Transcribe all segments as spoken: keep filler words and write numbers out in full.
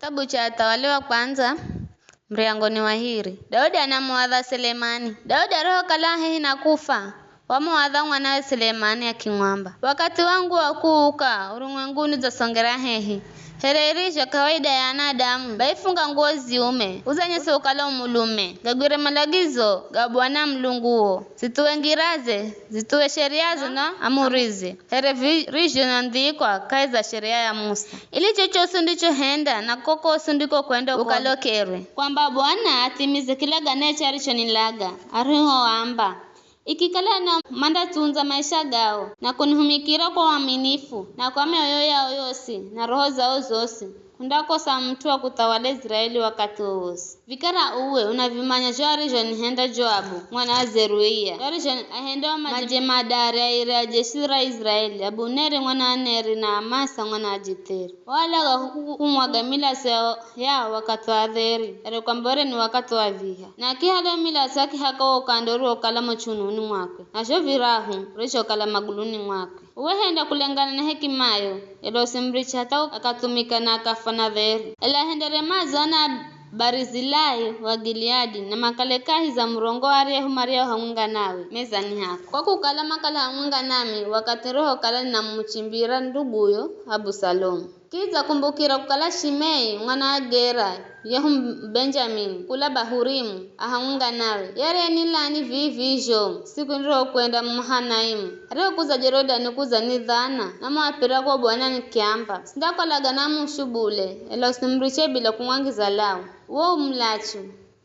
Kitabu cha Athawali wa Kwandza, muryango ni wa hiri. Daudi anamuadha Selemani. Daudi arihokala a hehi na kufa, wamuadha mwanawe Selemani akimwamba, "Wakathi wangu wa kuuka urumwenguni udzasongera hehi. Here irizho kawaida ya anadamu, bai funga nguwo ziume, uzanyese ukala u mulume, gagwire malagizo ga Bwana Mulunguo, zithuwe ngiraze, zithuwe sheriaze na amurize, here vi-, virizhonandhikwa kahi za sheria ya Musa, ili chochosi undichohenda na kokosi undikokwenda ukalokerwe, kwamba Bwana athimize kilagane charichonilaga, arihoamba, 'Ikikala na mandatsundza maisha gao na kunihumikira kwa uaminifu na kwa mioyo yao yosi na roho zao zosi, k'undakosa mut'u wa kuthawala Iziraeli wakathi wowosi.' Vikara uwe unavimanya zho arizhonihenda Joabu mwana wa Zeruia, zho arizhonahenda o majemadari airi a jeshi ra Iziraeli, Abuneri mwana wa Neri na Amasa mwana wa Jetheri. Walaga ku-, ku-, kumwaga milatso yao, yao wakathi wa dheri, here kwamba were ni wakathi wa viha. Na akihala yo milatso akihaka wo ukanda uriwokala mo chununi mwakwe, na zho virahu virizhokala maguluni mwakwe. Uwe henda kulengana na hekimayo, ela usimuriche hatha akathumika na akafa na dheri. Ela ahendere madzo ana Barizilai wa Gileadi, na makale kahi za murongo wa aryahu maryahu hamwenga nawe mezani hako. Kwa kukala makala hamwenga nami wakathi nirihokala ninamuchimbira nduguyo Abusalomu. Kidza kumbukira kukala Shimei mwana wa Gera, yuyahu Mubenjamini, kula Bahurimu, a hamwenga nawe. Ye ariyenilani vii-vii zhomu siku nirihokwenda Mahanaimu, arihokudza Jorodani kudza nidhana, namuapira kwa Bwana nikiamba, 'Sindakwalaga na mushu bule, ela usimuriche bila kumwangiza lau.' Uwo u mulachu,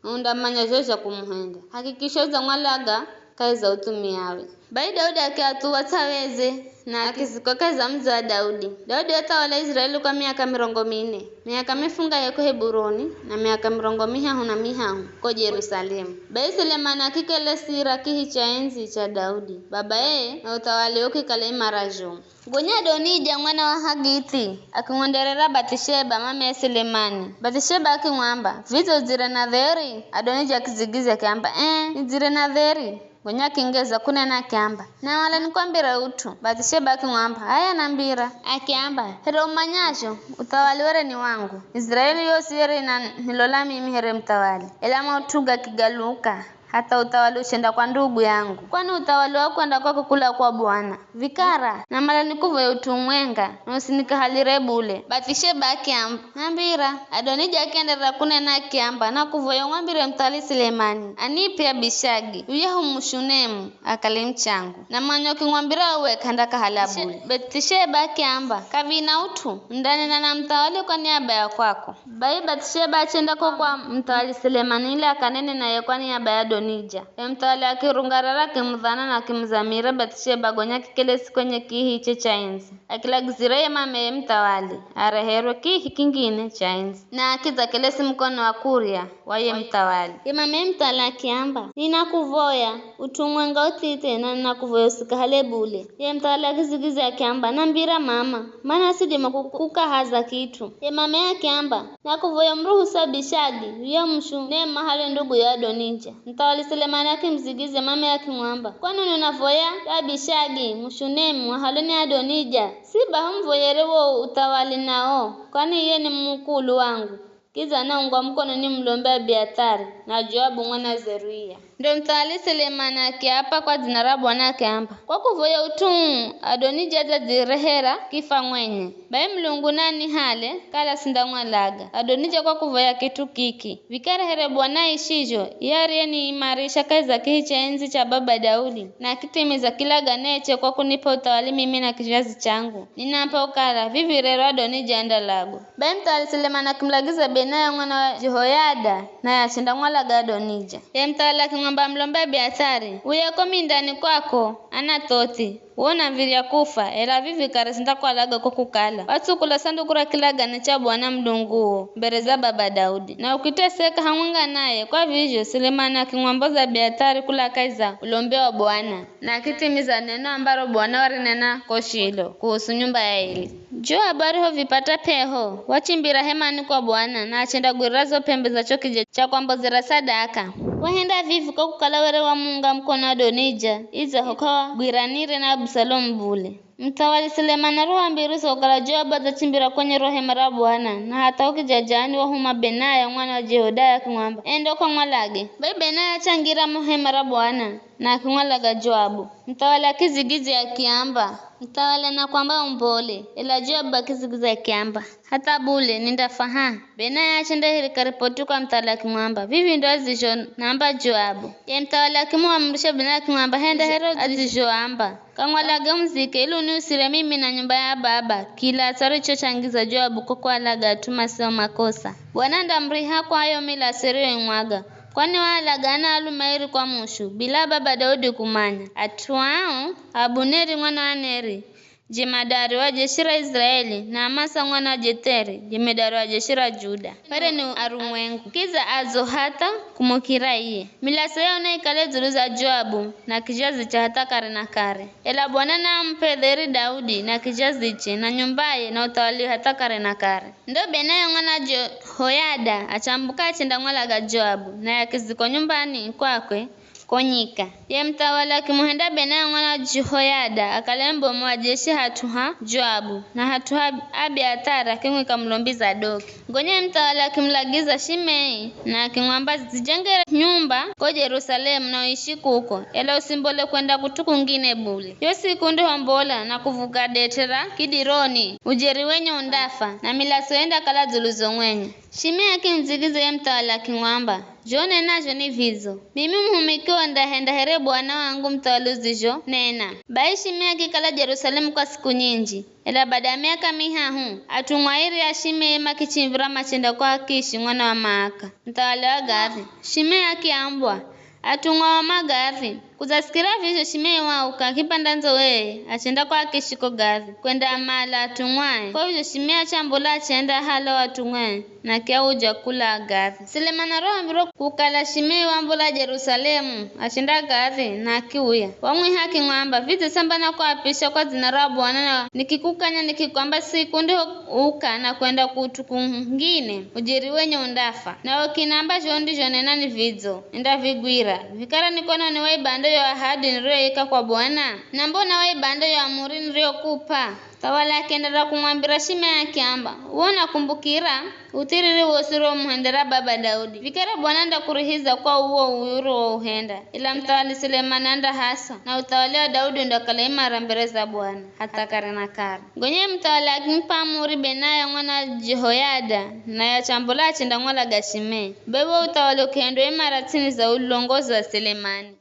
na undamanya zho zha kumuhenda. Hakikisha udzamwalaga kahi za uthumia we." Bai Daudi akiathuwa ts'aweze, na akizikwa kahi za mudzi wa Daudi. Daudi wathawala Iziraeli kwa miaka mirongo mine. Miaka mifungahe ko Heburoni, na miaka mirongo mihahu na mihahu ko Jerusalemu. Bai Selemani akikelesira kihi cha endzi cha Daudi, babaye, na uthawaliwe ukikala imara zhomu. Gonya Adonija mwana wa Hagithi akimwenderera Bathisheba, mameye Selemani. Bathisheba akimwamba, "Vidze udzire na dheri?" Adonija akidzigidzya akiamba, "Ee, nidzire na dheri." Gonya akingeza kunena akiamba, "Namala nikwambire ut'u." Bathisheba akimwamba, "H'aya, nambira." Akiamba, "Here umanyazho, uthawali were ni wangu. Iziraeli yosi yere inanilola mimi here muthawali. Ela maut'u gakigaluka, hatha uthawali uchenda kwa ndugu yangu. Kwani uthawali wakwenda kwako kula kwa Bwana. Vikara, namala nikuvoye ut'u umwenga, na usinikahalire bule." Bathisheba akiamba, "Nambira." Adonija akienderera kunena akiamba, "Nakuvoya umwambire muthawali Selemani, anip'e Abishagi, yuyahu Mushunemu, akale muchangu. Namanya ukimwambira uwe k'andakahala bule." Bathisheba akiamba, "K'avina ut'u, ndanena na muthawali kwa niaba ya kwako." Bai Bathisheba achenda ko kwa muthawali Selemani ili akanene naye kwa niaba ya Adonija. Ye muthawali akirungarara akimudhana na akimuzamira Bathisheba gonya akikelesi kwenye kihi iche cha endzi. Akilagizira ye mameye muthawali areherwe kihi kingine cha endzi. Na akidzakelesi mukono wa kurya wa ye muthawali. Ye mameye muthawali akiamba, "Ninakuvoya ut'u umwenga uthithe na ninakuvoya usikahale bule." Ye muthawali akidzigidzya akiamba, "Nambira mama, mana sidima ku-, kukahaza kit'u." Ye mameye akiamba, "Nakuvoya umruhusu Abishagi, yuya Mushunemu ahale ndugu ya Adonija." Muthawali Selemani akimudzigidzya mameye akimwamba, "Kwanoni unavoya Abishagi, Mushunemu, ahalwe ni Adonija? Si baha umuvoyere wo uthawali nao, kwani iye ni mukulu wangu. Kidza anaungwa mukono ni mulombi Abiathari na Joabu mwana Zeruia." Ndo muthawali Selemani akiapa kwa dzina ra Bwana akiamba, "Kwa kuvoya ut'u uu, Adonija adzadzirehera kifa mwenye. Bai Mulungu nanihale, kala sindamwalaga Adonija kwa kuvoya kit'u kiki. Vikara here Bwana aishizho, iye ariyeniimarisha kahi za kihi cha endzi cha baba Daudi, na akithimiza kilaganeche kwa kunip'a uthawali mimi na kizhazi changu, ninamup'a ukala, vivi rero Adonija andalagwa." Bai muthawali Selemani akimulagiza Benaya mwana wa Jehoyada, naye achendamwalaga Adonija. Ye muthawali akimwamba mulombi Abiathari, "Uye ko mindani kwako, Anathothi, wo unav̱irya kufwa, ela vivi kare sindakwalaga ko kukala, watsukula sanduku ra kilagane cha Bwana Mulunguo mbere za baba Daudi, na ukiteseka hamwenga naye." Kwa vizho, Selemani akimwamboza Abiathari kula kahi za ulombi wa Bwana, na akithimiza neno ambaro Bwana warinena ko Shilo kuhusu nyumba ya Eli. Joabu arihovipata p'eho, wachimbira hemani kwa Bwana, na achendagwirira zo p'embe za cho kija cha kwambozera sadaka. Wahenda vivi kwa kukala were wamuunga mukono Adonija, idzaho k'awagwiranire na Abusalomu bule. Muthawali Sulemana aroha mbiri za kukala Joabu adzachimbira kwenye ro hema ra Bwana, na hatha ho kijajani wahuma Benaya mwana wa Jehoyada akimwamba, "Enda ukamwalage." Bai Benaya achangira mo hema ra Bwana, na akimwalaga Joabu. Muthawali akidzigidzya akiamba, "Muthawali anakwamba umbole," ela Joabu akidzigidzya akiamba, "Hatha bule, nindafa h'ani." Benaya achendahirika ripoti kwa muthawali akimwamba, "Vivi ndo azizhonamba Joabu." Ye muthawali akimuamrisha Benaya akimwamba, "Henda here azizhoamba. Kamwalage umuzike ili uniusire mimi na nyumba ya baba kilatso arichochangiza Joabu ko kualaga at'u masio makosa. Bwana andamuriha kwa yo milatso ariyoimwaga, kwani waalaga anaalume airi kwa mushu, bila baba Daudi kumanya. At'u ao, Abuneri mwana wa Neri, jemadari wa jeshi ra Israeli, na Amasa mwana wa Jetheri, jemadari wa jeshi ra Juda, were ni arumwengu, kidza adzo hatha kumukira iye. Milatso yao naikale dzulu za Joabu na kizhaziche hatha kare na kare. Ela Bwana naamup'e dheri Daudi na kizhaziche na nyumbaye na uthawaliwe hatha kare na kare." Ndo Benaya mwana wa Jehoyada achambuka achendamwalaga Joabu, naye akizikwa nyumbani kwakwe ko nyika. Ye muthawali akimuhenda Benaya mwana wa Jehoyada akale mubomu wa jeshi hat'u ha Joabu, na hat'u ha Abiathari akimwika mulombi Zadoki. Gonya ye muthawali akimulagiza Shimei na akimwamba, "Dzijengere nyumba ko Jerusalemu na uishi kuko, ela usimbole kwenda kut'u kungine bule. Yo siku undihombola na kuvuka det'e ra Kidironi, ujeri wenye undafa, na milatso yendakala dzulu zo mwenye." Shimei akimudzigidzya ye muthawali akimwamba, "Zho unenazho ni vidzo. Mimi muhumikiwo ndahenda here bwana wangu muthawali uzizhonena." Bai Shimei akikala Jerusalemu kwa siku nyinji. Ela bada ya miaka mihahu, atumwa airi a Shimei makichimvira machenda kwa Akishi mwana wa Maaka, muthawali wa Gathi. Shimei akiambwa, "Atumwa wa Magathi." Kudzasikira vizho Shimei wauka akipanda ndzoweye, achenda kwa Akishi ko Gathi, kwenda amala atumwae. Kwa vizho Shimei achambola achenda ahala o atumwae, na kiauja kula Gathi. Sulemana aroambirwa kukala Shimei wambola Jerusalemu, achenda Gathi, na akiuya. Wamwiha akimwamba, "Vidze samba nakuapisha kwa dzina ra Bwana, na nikikukanya nikikwamba siku ndihouka na kwenda kut'u kungine, ujeri wenye undafa. Na ukinamba zho undizhonena ni vidzo, nindavigwira. Vikara ni kwanoni waiba ndo yo ahadi niriyoika kwa Bwana? Na mbona waiba ndo yo amuri niriyokup'a?" Thawali akienderera kumwambira Shimei akiamba, "Uwe unakumbukira uthiriri wosi uriomuhendera baba Daudi. Vikara Bwana andakurihiza kwa uwo uwi uriwouhenda, ela muthawali Sulemani andahaswa, na uthawali wa Daudi undakala imara mbere za Bwana hatha kare na kare." Gonya ye muthawali akimup'a amuri Benaya mwana wa Jehoyada, naye achambola achendamwalaga Shimei. Bai wo uthawali ukihendwa imara ts'ini za ulongozi wa Sulemani.